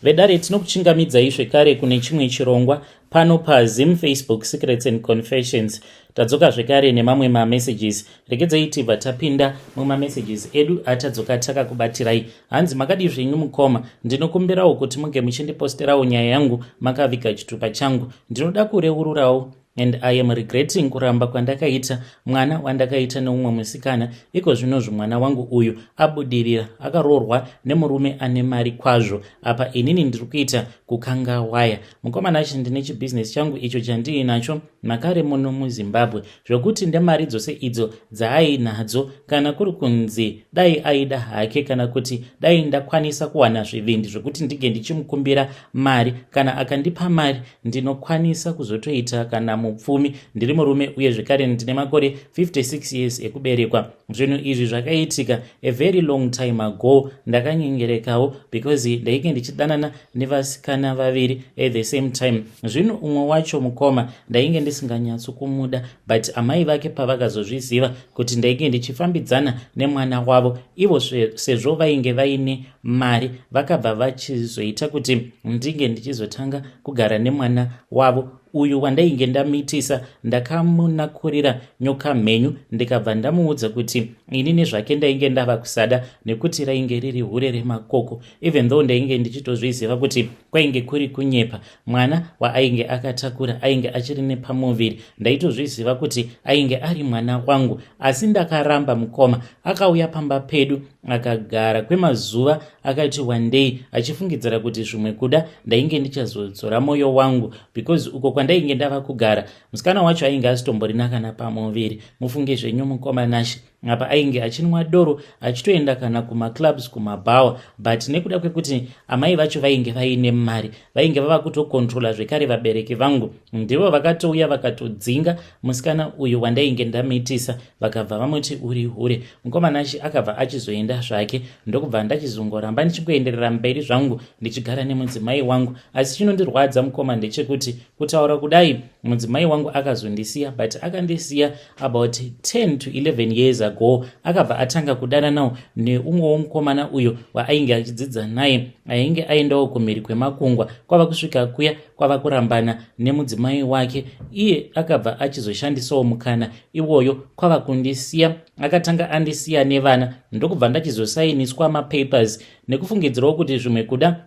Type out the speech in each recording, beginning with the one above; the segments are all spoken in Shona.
Vedare, tinokuchingamidzai zvekare kune chimwe chirongwa pano paZim Facebook Secrets and Confessions. Tadzoka zvekare nemamwe mamessages. Regedzai tibva tapinda mumamessages edu atadzoka takakubatirai. Hanzi, "Makadii zvenyu mukoma? Ndinokumbirawo kuti munge muchindiposterawo nyaya yangu makaviga chitupa changu. Ndinoda kureururawo and I am regretting kuramba kwandakaita mwana wandakaita neumwe musikana. Iko zvinozvo mwana wangu uyu abudirira, akaroorwa nemurume ane mari kwazvo. Apa inini ndiri kuita kukanga waya. Mukomana achi, ndine chibhizinesi changu icho chandiinacho makare muno muZimbabwe, zvokuti ndemari dzose idzo dzaainadzo, kana kuri kunzi dai aida hake, kana kuti dai ndakwanisa kuwana zvivindi zvokuti ndinge ndichimukumbira mari, kana akandipa mari ndinokwanisa kuzotoita kana mupfumi. Ndiri murume uye zvekare ndine makore 56 years ekuberekwa. Zvinhu izvi zvakaitika a very long time ago. Ndakanyengerekawo because ndainge ndichidanana nevasikana vaviri at the same time. Zvino umwe wacho, mukoma, ndainge ndisinganyatsokumuda, but amai vake pavakazozviziva kuti ndainge ndichifambidzana nemwana wavo, ivo sezvo vainge vaine mari, vakabva vachizoita kuti ndinge ndichizotanga kugara nemwana wavo uyu wandainge ndamitisa. Ndakamunakurira nyoka mhenyu, ndikabva ndamuudza kuti ini nezvake ndainge ndava kusada nekuti rainge riri hure remakoko, even though ndainge ndichitozviziva kuti kwainge kuri kunyepa. Mwana waainge akatakura ainge achiri nepamuviri, ndaitozviziva kuti ainge ari mwana wangu, asi ndakaramba. Mukoma, akauya pamba pedu akagara kwemazuva akati wandei, achifungidzira kuti zvimwe kuda ndainge ndichazodzora mwoyo wangu, because uko kwandainge ndava kugara, musikana wacho ainge asitomborina kana pamuviri. Mufunge zvenyu, mukoma Nashe, apa ainge achinwa doro, achitoenda kana kumaclubs, kumabhawa, but nekuda kwekuti amai vacho vainge vaine mari, vainge vava kutokontrola zvekare vabereki vangu, ndivo vakatouya vakatodzinga musikana uyu wandainge ndamitisa, vakabva vamuti uri hure. Mukoma Nashe, akabva achizoenda zvake, ndokubva ndachizongoramba ndichingoenderera mberi zvangu ndichigara nemudzimai wangu. Asi chinondirwadza, mukoma, ndechekuti kutaura kudai mudzimai wangu akazondisiya, but akandisiya about 10 to 11 years ago. Akabva atanga kudananawo neumwewo mukomana uyo waainge achidzidza naye, ainge aendawo kumhiri kwemakungwa. Kwava kusvika kuya kwava kurambana nemudzimai wake, iye akabva achizoshandisawo mukana iwoyo kwava kundisiya. Akatanga andisiya nevana, ndokubva ndachizosainiswa mapapers nekufungidzirawo kuti zvimwe kuda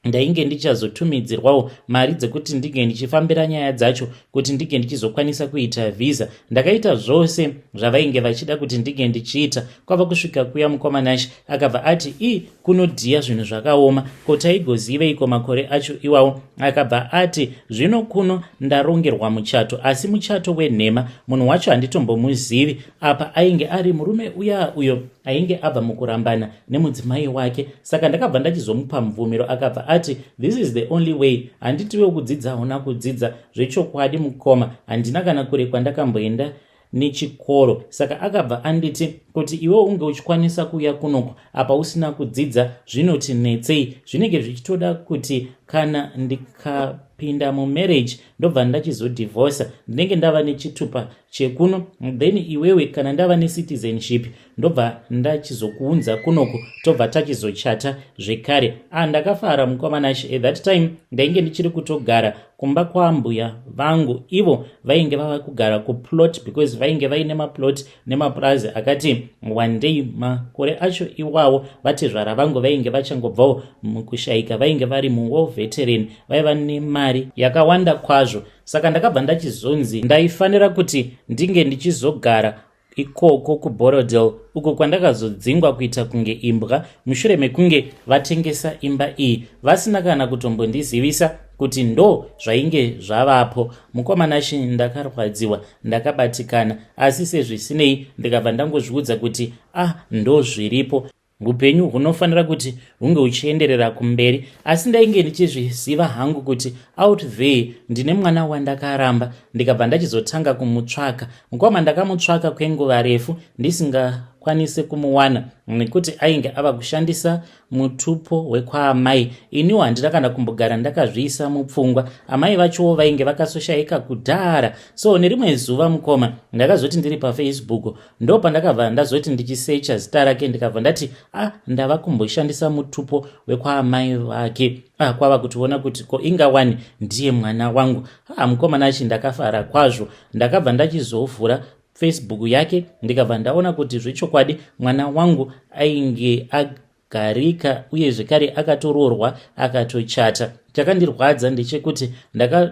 ndainge ndichazotumidzirwawo mari dzekuti ndinge ndichifambira nyaya dzacho, kuti ndinge ndichizokwanisa kuita vhisa. Ndakaita zvose zvavainge vachida kuti ndinge ndichiita. Kwava kusvika kuya, mukoma Nashe, akabva ati i kunodhiya zvinhu zvakaoma. Ko taigoziveiko makore acho iwawo? Akabva ati zvino kuno ndarongerwa muchato, asi muchato wenhema, munhu wacho handitombomuzivi. Apa ainge ari murume uya uyo ainge abva mukurambana nemudzimai wake. Saka ndakabva ndachizomupa mubvumiro. Akabva ati this is the only way, handitiwe kudzidza hauna kudzidza. Zvechokwadi, mukoma, handina kana kure kwandakamboenda nechikoro. Saka akabva anditi kuti iwe unge uchikwanisa kuuya kunoko apa usina kudzidza zvinoti netsei. Zvinenge zvichitoda kuti kana ndikapinda mumarriage, ndobva ndachizodhivhosa, ndinenge ndava nechitupa chekuno, then iwewe kana ndava necitizenship, ndobva ndachizokuunza kunoko, tobva tachizochata zvekare. Ah, ndakafara, mukoma Nashe. At that time ndainge ndichiri kutogara kumba kwambuya vangu. Ivo vainge vava kugara kuplot because vainge vaine maplot nemapurazi akati wandei. Makore acho iwawo vatezvara vangu vainge vachangobvawo mukushayika, vainge vari muwar veteran, vaiva nemari yakawanda kwazvo. Saka ndakabva ndachizonzi ndaifanira kuti ndinge ndichizogara ikoko kuBorrowdale, uko kwandakazodzingwa kuita kunge imbwa mushure mekunge vatengesa imba iyi vasina kana kutombondizivisa kuti ndo zvainge zvavapo. Mukoma Nashe, ndakarwadziwa, ndakabatikana, asi sezvisinei ndikabva ndangozviudza kuti ah, ndo zviripo, upenyu hunofanira kuti hunge huchienderera kumberi. Asi ndainge ndichizviziva hangu kuti out there ndine mwana wandakaramba. Ndikabva ndachizotanga kumutsvaka, mukoma. Ndakamutsvaka kwenguva refu ndisingakwanisi. Handikwanise kumuwana nekuti ainge ava kushandisa mutupo wekwaamai. Iniwo handina kana kumbogara ndakazviisa mupfungwa. Amai vachowo vainge vakasoshaika kudhara. So nerimwe zuva, mukoma, ndakazoti ndiri paFacebook, ndo pandakabva ndazoti ndichisecha zita rake, ndikabva ndati, "A ah, ndava kumboshandisa mutupo wekwaamai vake." Ah, kwava kutiona kuti ko ingawani ndiye mwana wangu. Ah, mukoma Nashi, ndakafara kwazvo. Ndakabva ndachizovhura Facebook yake, ndikabva ndaona kuti zvechokwadi mwana wangu ainge agarika, uye zvekare akatoroorwa, akatochata. Chakandirwadza ndechekuti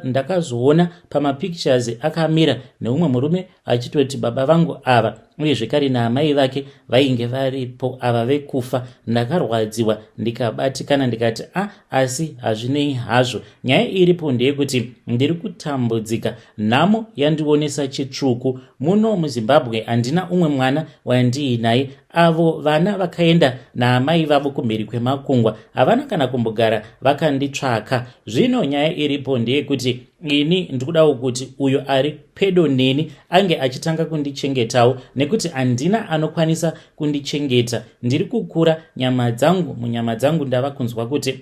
ndakazoona ndaka pamapictures akamira neumwe murume achitoti baba vangu ava, uye zvekare naamai vake vainge varipo ava vekufa. Ndakarwadziwa, ndikabatikana, ndikati, "A ah, asi hazvinei hazvo." Nyaya iripo ndeyekuti ndiri kutambudzika. Nhamo yandionesa chitsvuku. Muno muZimbabwe handina umwe mwana wandiinaye. Avo vana vakaenda naamai vavo kumhiri kwemakungwa, havana kana kumbogara vakanditsvaka. Zvino nyaya iripo ndeyekuti ini ndikudawo kuti uyo ari pedo neni ange achitanga kundichengetawo, nekuti handina anokwanisa kundichengeta. Ndiri kukura, nyama dzangu, munyama dzangu ndava kunzwa kuti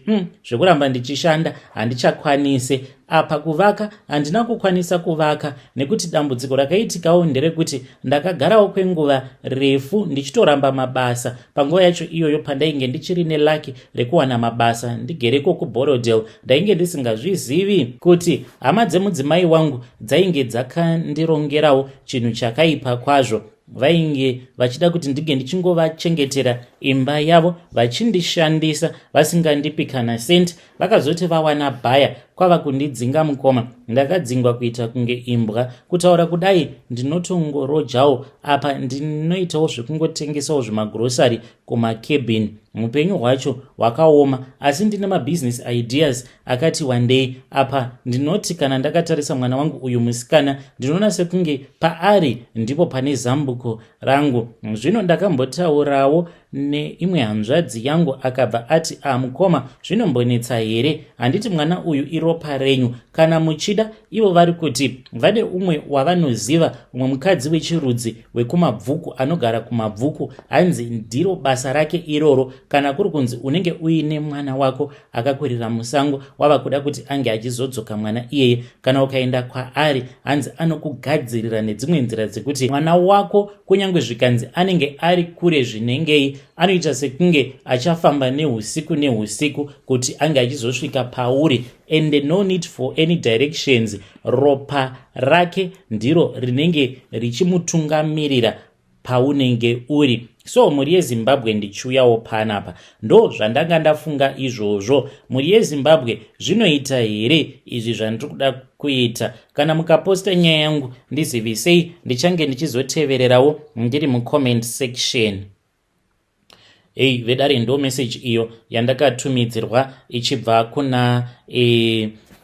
zvekuramba ndichishanda handichakwanise. Apa kuvaka handina kukwanisa kuvaka, nekuti dambudziko rakaitikawo nderekuti ndakagarawo kwenguva refu ndichitoramba mabasa. Panguva yacho iyoyo pandainge ndichiri neluck rekuwana mabasa ndigereko kuBorrowdale, ndainge ndisingazvizivi kuti hama dzemudzimai wangu dzainge dzakandirongerawo chinhu chakaipa kwazvo. Vainge vachida kuti ndinge ndichingovachengetera imba yavo, vachindishandisa vasingandipi kana senti. Vakazoti vawana bhaya, kwava kundidzinga. Mukoma, ndakadzingwa kuita kunge imbwa. Kutaura kudai ndinotongorojawo apa, ndinoitawo zvekungotengesawo zvemagrosari kumakebhini. Upenyu hwacho hwakaoma, asi ndine mabusiness ideas akati wandei. Apa ndinoti kana ndakatarisa mwana wangu uyu musikana, ndinoona sekunge paari ndipo pane zambuko rangu. Zvino ndakambotaurawo neimwe hanzvadzi yangu, akabva ati, "A ah, mukoma, zvinombonetsa here? Handiti mwana uyu iropa renyu? Kana muchida, ivo vari kuti vane umwe wavanoziva, umwe mukadzi wechirudzi wekuMabvuku, anogara kuMabvuku. Hanzi ndiro basa rake iroro. Kana kuri kunzi unenge uine mwana wako akakurira musango, wava kuda kuti ange achizodzoka mwana iyeye, kana ukaenda kwaari, hanzi anokugadzirira nedzimwe nzira dzekuti mwana wako, kunyange zvikanzi anenge ari kure zvinengei, anoita sekunge achafamba neusiku neusiku kuti ange achizosvika pauri, and no need for any directions. Ropa rake ndiro rinenge richimutungamirira paunenge uri." So mhuri yeZimbabwe, ndichiuyawo panapa, ndo zvandanga ndafunga izvozvo. Mhuri yeZimbabwe, zvinoita here izvi zvandiri kuda kuita? Kana mukaposta nyaya yangu, ndizivisei, ndichange ndichizotevererawo ndiri mucomment section. Ei vedare, ndo message iyo yandakatumidzirwa ichibva kuna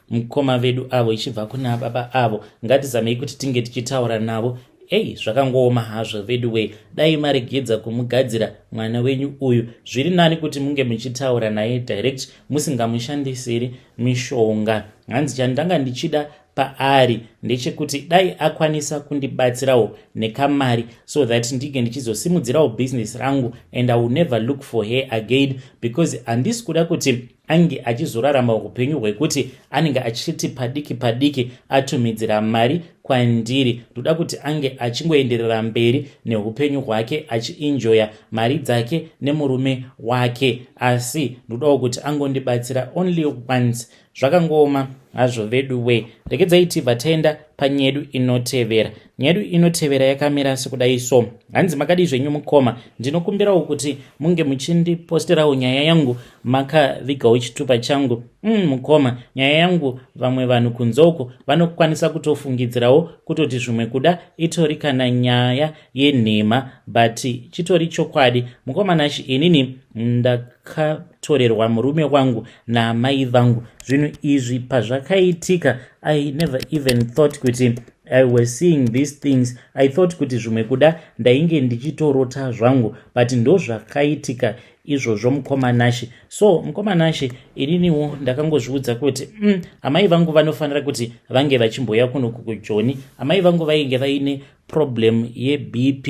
mukoma vedu avo, ichibva kuna baba avo. Ngatizamei kuti tinge tichitaura navo. Ei, zvakangooma hazvo vedu wei. Dai maregedza kumugadzira mwana wenyu uyu. Zviri nani kuti munge muchitaura naye direct, musingamushandisiri mishonga. Hanzi chandanga ndichida paari ndechekuti dai akwanisa kundibatsirawo nekamari, so that ndinge ndichizosimudzirawo bhizinesi rangu, and I will never look for her again, because handisi kuda kuti ange achizorarama upenyu hwekuti anenge achiti padiki padiki atumidzira mari kwandiri. Ndoda kuti ange achingoenderera mberi neupenyu hwake, achienjoya mari dzake nemurume wake, asi ndodawo kuti angondibatsira only once. Zvakangooma hazvo vedu we. Regedzai tibva taenda panyedu inotevera. Nyedu inotevera yakamira sekudai so. Hanzi, "Makadii zvenyu mukoma? Ndinokumbirawo kuti munge muchindiposterawo nyaya yangu makavigawo chitupa changu. Mukoma, nyaya yangu vamwe vanhu kunze uko vanokwanisa kutofungidzirawo kutoti zvimwe kuda itori kana nyaya yenhema, but chitori chokwadi. Mukoma Nashi, inini ndakatorerwa murume wangu naamai vangu. Zvinhu izvi pazvakaitika, I never even thought kuti I was seeing these things. I thought kuti zvimwe kuda ndainge ndichitorota zvangu, but ndo zvakaitika. Izvozvo, mukoma Nashe. So mukoma Nashe, ininiwo ndakangozviudza kuti amai vangu vanofanira kuti vange vachimboya kunoku kuJoni. Amai vangu vainge vaine problem yeBP.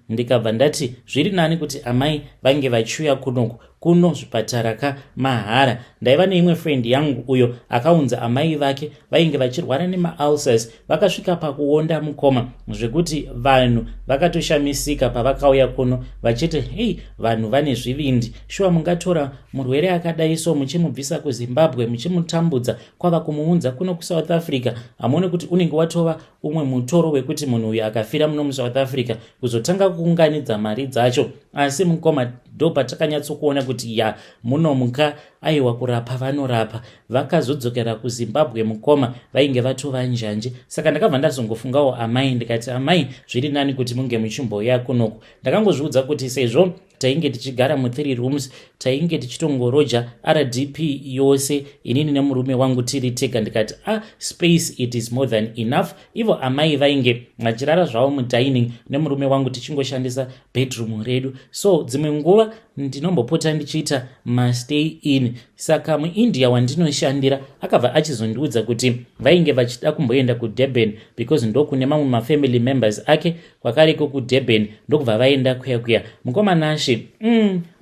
Ndikabva ndati zviri nani kuti amai vange vachiuya kunoku, kuno zvipatara ka mahara. Ndaiva neimwe friend yangu uyo akaunza amai vake vainge vachirwara nemaulcers. Vakasvika pakuonda, mukoma, zvekuti vanhu vakatoshamisika pavakauya kuno vachiti, "Hei, vanhu vane zvivindi shuwa, mungatora murwere akadai so muchimubvisa kuZimbabwe, muchimutambudza, kwava kumuunza kuno kuSouth Africa? Hamuoni kuti unenge watova umwe mutoro wekuti munhu uyu akafira muno muSouth Africa, kuzotanga kuunganidza mari dzacho?" Asi mukoma, ndo patakanyatsokuona kuti ya, munomuka, aiwa, kurapa vanorapa. Vakazodzokera kuZimbabwe, mukoma, vainge vatova njanji. Saka ndakabva ndazongofungawo amai, ndikati, "Amai, zviri nani kuti munge muchimboya kunoku." Ndakangozviudza kuti sezvo tainge tichigara mu3 rooms, tainge tichitongoroja RDP yose inini nemurume wangu tiri tega, ndikati, "A ah, space, it is more than enough." Ivo amai vainge vachirara zvavo mudining nemurume wangu, tichingoshandisa bedroom redu. So dzimwe nguva ndinombopota ndichiita mastay in. Saka muIndia wandinoshandira akabva achizondiudza kuti vainge vachida kumboenda kuDurban because ndokune mamwe mafamily members ake kwakareko kuDurban. Ndokubva vaenda kuya kuya, mukoma Nashe.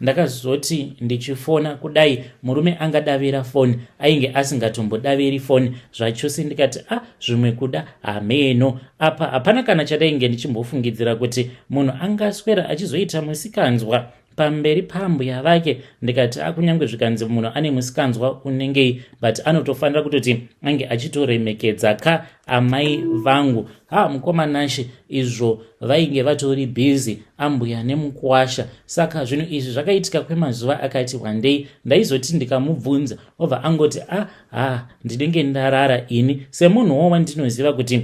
Ndakazoti ndichifona kudai, murume angadavira foni, ainge asingatombodaviri foni zvachose. Ndikati, "A ah, zvimwe kuda hameno." Apa hapana kana chadainge ndichimbofungidzira kuti munhu angaswera achizoita musikanzwa pamberi pambuya vake. Ndikati, akunyange zvikanzi munhu ane musikanzwa unengei, but anotofanira kutoti ange achitoremekedza ka amai vangu. Ha, mukoma Nashe, izvo vainge vatori busy ambuya nemukwasha. Saka zvinhu izvi zvakaitika kwemazuva akati wandei. Ndaizoti ndikamubvunza, obva angoti, "A ah, ha, ndinenge ndarara ini." Semunhuwo wandinoziva kuti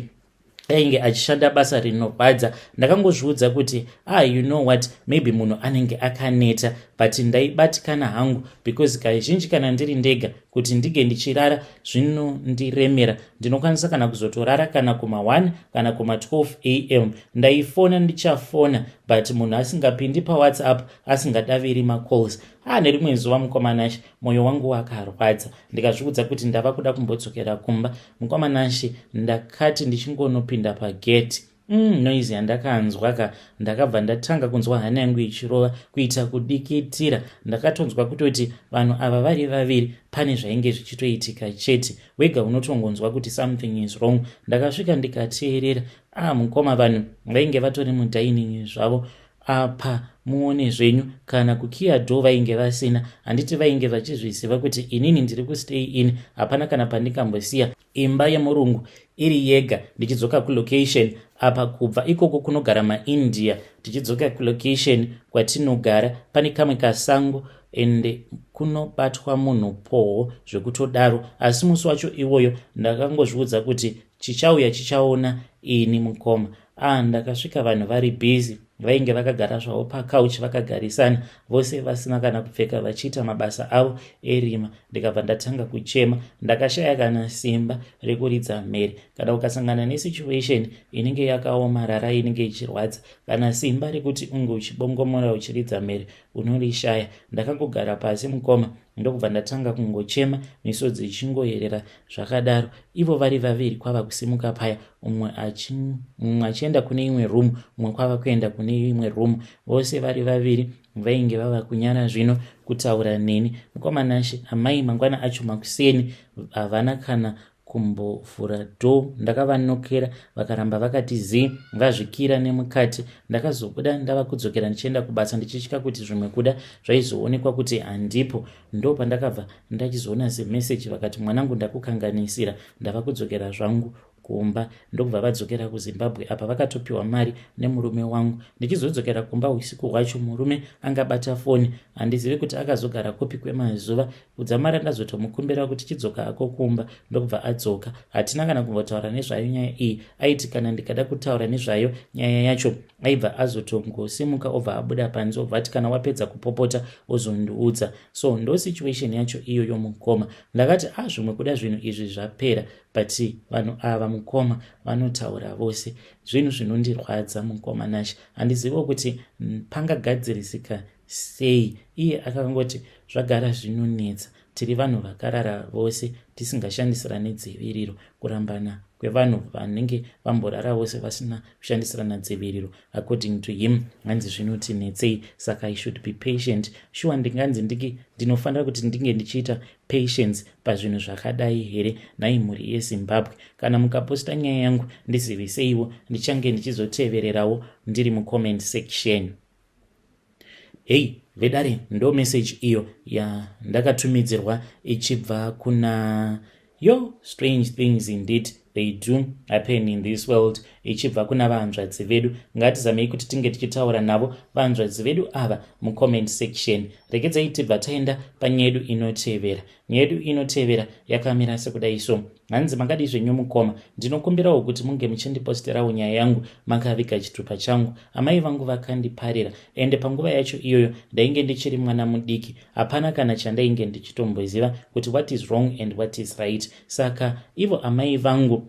ainge achishanda basa rinorwadza, ndakangozviudza kuti, "Ah, you know what, maybe munhu anenge akaneta." But ndaibatikana hangu because kazhinji kana ndiri ndega, kuti ndinge ndichirara zvinondiremera. Ndinokwanisa kana kuzotorara kana kuma1 kana kuma12 am. Ndaifona, ndichafona, but munhu asingapindi paWhatsApp, asingadaviri macalls. A ah, nerimwe zuva, mukoma Nashe, mwoyo wangu wakarwadza. Ndikazviudza kuti ndava kuda kumbodzokera kumba. Mukoma Nashe, ndakati ndichingonopinda pagate, noise yandakanzwa ka, ndakabva ndatanga kunzwa hana yangu ichirova kuita kudikitira. Ndakatonzwa kutoti vanhu ava vari vaviri, pane zvainge zvichitoitika chete. Wega unotongonzwa kuti something is wrong. Ndakasvika ndikateerera. Ah, mukoma, vanhu vainge vatori mudining zvavo. Apa muone zvenyu, kana kukiya door vainge vasina. Handiti vainge vachizviziva kuti inini ndiri kustay in? Hapana kana pandingambosiya imba yemurungu iri yega ndichidzoka kulocation. Apa kubva ikoko kunogara maIndia tichidzoka kulocation kwatinogara, pane kamwe kasango, ende kunobatwa munhu poho zvekutodaro. Asi musi wacho iwoyo ndakangozviudza kuti chichauya chichaona ini, mukoma. A ah, ndakasvika vanhu vari busy, vainge vakagara zvavo pacouch, vakagarisana vose vasina kana kupfeka, vachiita mabasa avo erima. Ndikabva ndatanga kuchema. Ndakashaya kana simba rekuridza mhere. Kana ukasangana nesituation inenge yakaomarara, inenge ichirwadza, kana simba rekuti unge uchibongomora uchiridza mhere unorishaya. Ndakangogara pasi, mukoma, ndokubva ndatanga kungochema, misodzi ichingoyerera zvakadaro. Ivo vari vaviri kwava kusimuka paya, umwe achienda kune imwe room, umwe kwava kuenda kune imwe room. Vose vari vaviri vainge vava kunyara zvino kutaura neni, mukoma Nashe. Amai mangwana acho makuseni havana kana kumbovhura door. Ndakavanokera, vakaramba vakati zii, vazvikira nemukati. Ndakazobuda ndava kudzokera ndichienda kubasa, ndichitya kuti zvimwe kuda zvaizoonekwa kuti handipo. Ndo pandakabva ndachizoona zimeseji, vakati, "Mwanangu, ndakukanganisira, ndava kudzokera zvangu kumba." Ndokubva vadzokera kuZimbabwe. Apa vakatopiwa mari nemurume wangu. Ndichizodzokera kumba usiku hwacho, murume angabata foni. Handizivi kuti akazogara kupi kwemazuva kudzamara ndazotomukumbira kuti chidzoka ako kumba. Ndokubva adzoka. Hatina kana kumbotaura nezvayo nyaya iyi. Aiti kana ndikada kutaura nezvayo nyaya yacho, aibva azotongosimuka, obva abuda panze, obva ati, "Kana wapedza kupopota ozondiudza." So ndo situation yacho iyoyo, mukoma. Ndakati, "A ah, zvimwe kuda zvinhu izvi zvapera." But vanhu ava, mukoma, vanotaura vose zvinhu zvinondirwadza, mukoma Nashe. Handiziviwo kuti pangagadzirisika. Sei iye akangoti zvagara zvinonetsa, tiri vanhu vakarara vose tisingashandisirane dziviriro. Kurambana kwevanhu vanenge vamborara vose vasina kushandisirana dziviriro, according to him, hanzi zvinotinetsei. Saka I should be patient. Shuwa, ndinganzi ndiki ndinofanira kuti ndinge ndichiita patience pazvinhu zvakadai here nhai mhuri yeZimbabwe? Kana mukaposta nyaya yangu, ndiziviseiwo, ndichange ndichizotevererawo ndiri mucomment section. Hei vedare, ndo message iyo yandakatumidzirwa ichibva kuna yo. Strange things indeed, they do happen in this world. Ichibva kuna vahanzvadzi vedu. Ngatizamei kuti tinge tichitaura navo vahanzvadzi vedu ava mucomment section. Regedzai tibva taenda panyaya yedu inotevera. Nyaya yedu inotevera yakamira sekudai so. Hanzi, "Makadi zvenyu mukoma? Ndinokumbirawo kuti munge muchindiposterawo nyaya yangu makaviga chitupa changu. Amai vangu vakandiparira, ende panguva yacho iyoyo ndainge ndichiri mwana mudiki. Hapana kana chandainge ndichitomboziva kuti what is wrong and what is right. Saka ivo amai vangu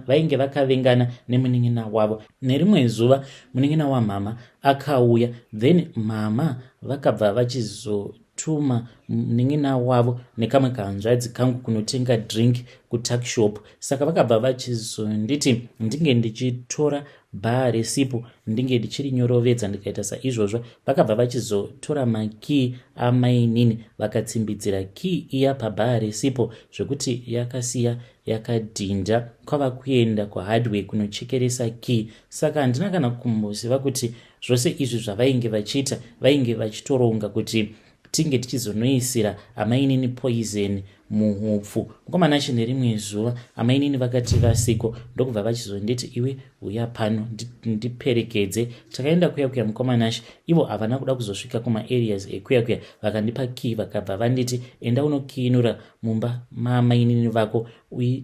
vainge vakavengana nemunin'ina wavo. Nerimwe zuva munin'ina wamama akauya, then mama vakabva vachizotuma munin'ina wavo nekamwe kahanzvadzi kangu kunotenga drink kutuckshop. Saka vakabva vachizonditi ndinge ndichitora bhaa resipo, ndinge ndichirinyorovedzwa. Ndikaita saizvozvo. Vakabva vachizotora makii amainini, vakatsimbidzira kii iya pabhaa resipo zvekuti yakasiya yakadhinda, kwava kuenda kuhardware kunochekeresa kii. Saka handina kana kumboziva kuti zvose izvi zvavainge vachiita, vainge vachitoronga kuti tinge tichizonoisira amainini poison muhupfu. Mukomana acho, nerimwe zuva amainini vakati vasiko, ndokubva vachizonditi, 'Iwe, uya pano ndiperekedze.' Takaenda kuya kuya, mukomana, ivo havana kuda kuzosvika kumaareas ekuya kuya. Vakandipa kii, vakabva vanditi, 'Enda unokiinura mumba maamainini vako,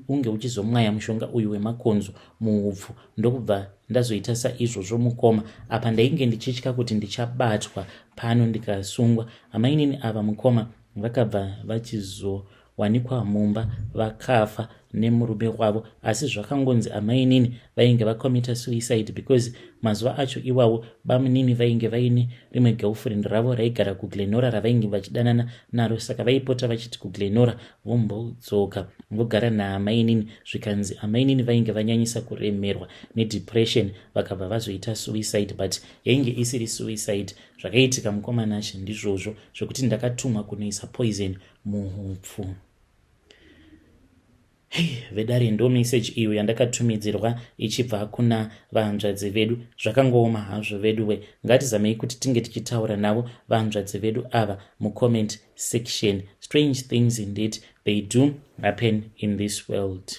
unge uchizomwaya mushonga uyu wemakonzo muhupfu.' Ndokubva ndazoita saizvozvo, mukoma. Apa ndainge ndichitya kuti ndichabatwa pano ndikasungwa. Amainini ava, mukoma, vakabva vachizowanikwa mumba vakafa nemurume wavo. Asi zvakangonzi amainini vainge vacommita suicide because mazuva acho iwawo bamunini vainge vaine rimwe girlfriend ravo raigara kuGlenora ravainge vachidanana naro. Saka vaipota vachiti kuGlenora, vombodzoka vogara naamainini. Zvikanzi amainini vainge vanyanyisa kuremerwa nedepression, vakabva vazoita suicide, but yainge isiri suicide. Zvakaitika, mukomana, ndizvozvo zvokuti ndakatumwa kunoisa poison muhupfu." Hei vedare, ndo meseji iyo yandakatumidzirwa ichibva kuna vahanzvadzi vedu. Zvakangooma hazvo veduwe. Ngatizamei kuti tinge tichitaura navo vahanzvadzi vedu ava mucomment section. Strange things indeed, they do happen in this world.